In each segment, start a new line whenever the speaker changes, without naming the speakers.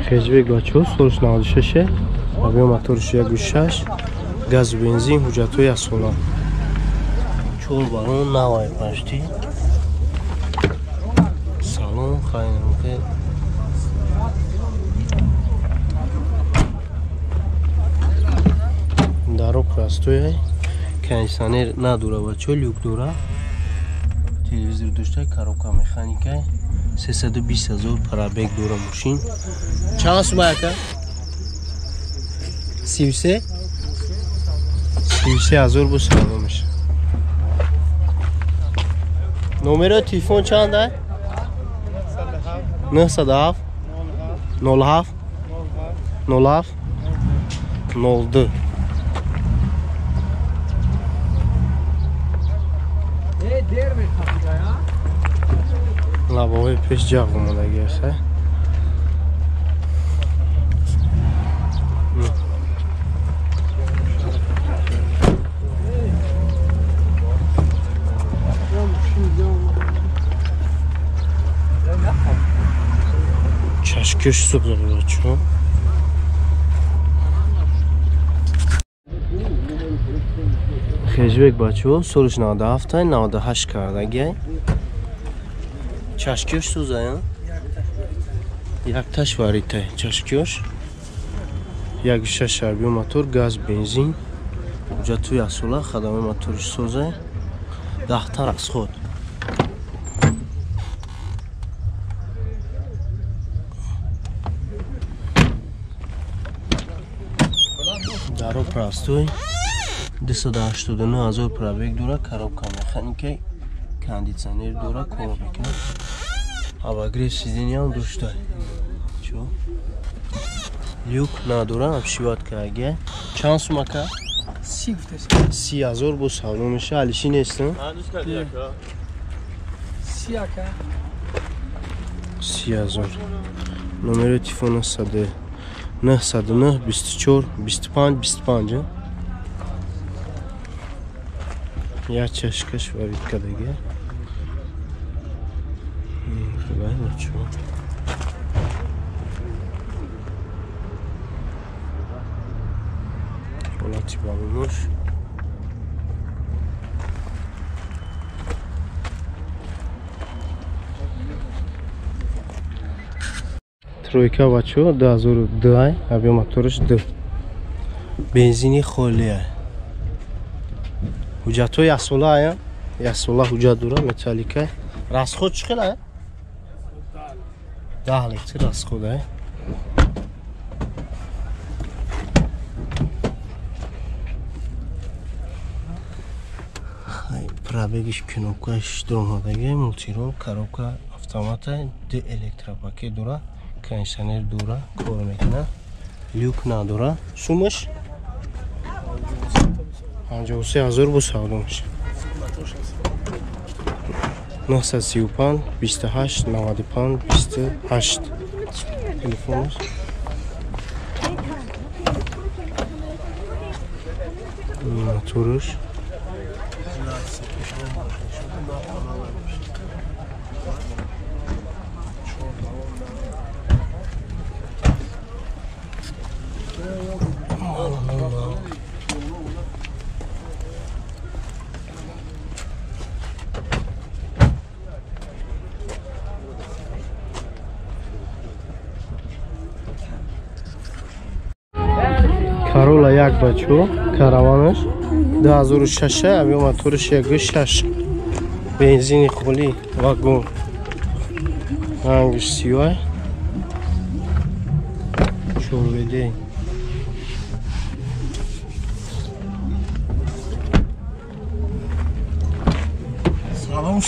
Хеҷбек бачаҳо солш 96, объем моторш 1.6, газ бензин, ҳуҷҷатҳои асола. 4 баллон навай пашти. Салон хайнке. Даро простой, кондиционер надора бачаҳо, люк дора. Телевизор дошта, коробка механика. 320 000 пробег дора мошин. Чанд сума ака? 33? 33 000 бо савдо меша. Номерои телефон чанд ай? 907 07 07 02. Лабовои пеш ҷағ омадаги аст. Чашкиш суғ Хеҷбек бачаҳо солш 97 98 кардаги. Чашкиёш сӯзая? Якташ варитай чашкиёш. 1.6 объем мотор, газ, бензин. Ҳуҷҷатҳои асола, хадамаи моториш созай. 10 расход. Даро простой. 289 000 пробег дора, коробка механика, кондиционер дора, кор мекунад. Обогрев сиденья дошта. Чо? Люк надора, обшиват карга. Чанд сума ка? 30 000 бо савдо меша. Алиши нест?
30 ака.
30 000. Номери телефона 909 24 25 25. Я чашкаш варид кадаги. Ҳолати баллонош. Тройка бачаҳо 2002, объем мотораш 2. Бензини холия. Ҳуҷҷатҳои яксола ая? Яксола ҳуҷҷат дора, металлика. Расход чӣ хел ая? 10 литр расход ая. Хай, пробегиш кнопкаш дромадаги, мултирол, коробка автомата, д электропакет дора, кондиционер дора, кор мекунад, люк надора. Сумаш 53 000 бо савдо меша. 935 28 95 28 телефонаш. Моторш. Карола як бачо, караванаш 2006, объем мотораш 1.6, бензини холӣ, вагон, рангаш сиёҳ, 4WD.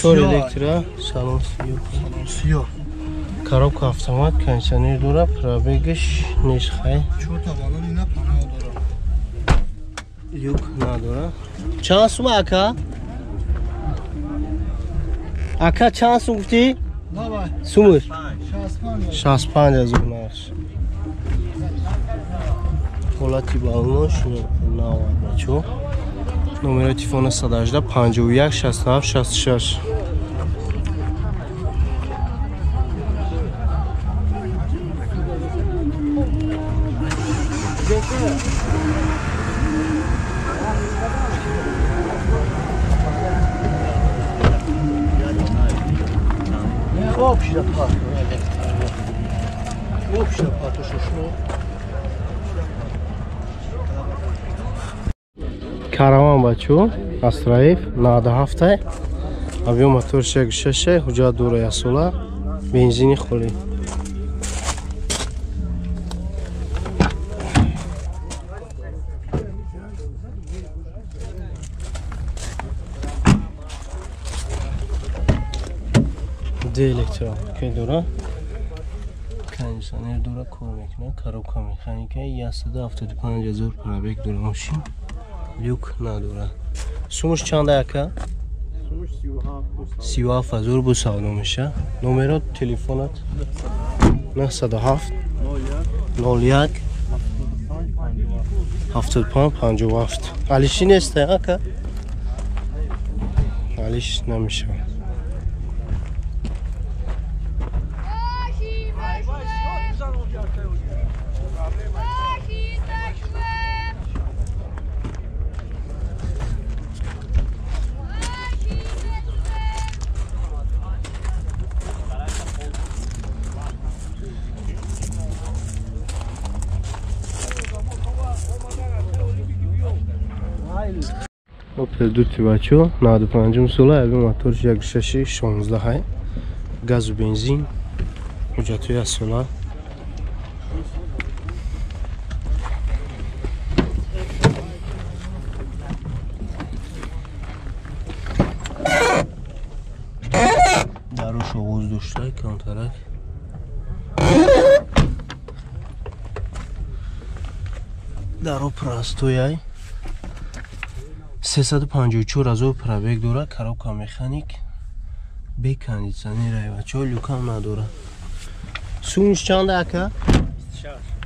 Чор электро, салон сиёҳ. Коробка автомат, кондиционер дора, пробегаш нест хай.
Чорта баллон ина паноҳ дора.
Люк надора. Чанд сума ака? Ака чанд сум гуфтӣ? Сумаш? 65 000 нарх. Ҳолати баллонош навад бачо. Номерои телефона 118 51 67 66. Караван бачо Астраев 97 объем мотор 6.6 ҳуҷҷат дора 1 сола бензини холӣ. Электро дора, кондиционер дора, кор мекунад, коробка механика, 175 000 пробег дора мошин, люк надора. Сумуш чанда ака?
Сумуш
37 000 бо савдо меша. Номеро телефонат 907 01 75 57. Алиши нест ака? Алиш намешавад. Opel Duty бачо 95 сола, объем мотор 1.6 16 газу бензин, ҳуҷҷатҳои 1 сола. Даруш овоз дошта, камтарак. Даро простояй. 354 000 пробег дора, коробка механик, бе кондиционер бачо, люкам надора. Сумуш чанда ака?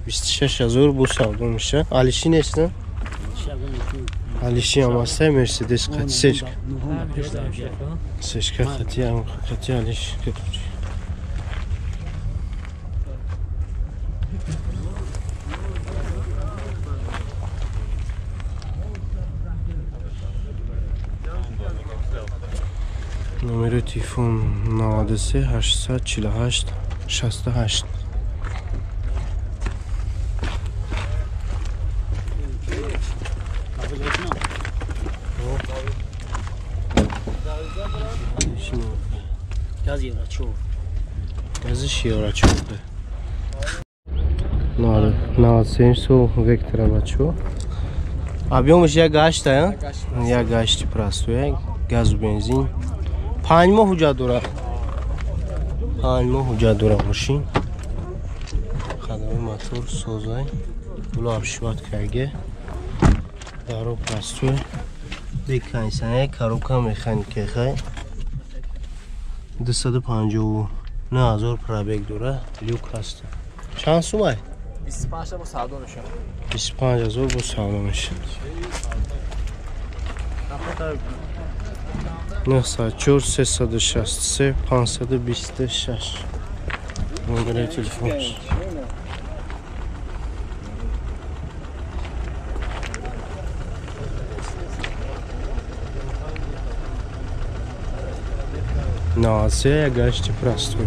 26 000 бо савдо меша. Алиши нест? Алиши ҳам аста, Мерседес қати сешка. Сешка қати ҳам қати алиш. Номери телефон 93 848 68. Гази евро 4. 97 сол Вектора бачо. Объемаш 1.8, 1.8 простой, газу бензин. 5 моҳ ҳуҷҷат дора. 5 моҳ ҳуҷҷат дора мошин. Хадами мотор созай. Гуло обшиват карге. Даро простой. Бе кондиционер, коробка механика хай. 259 000 пробег дора, люк ҳаст. Чанд сумай?
25 бо савдо мешавад.
25 000 бо савдо мешавад. 904 363 526 номери телефонш. На, се гашти простой.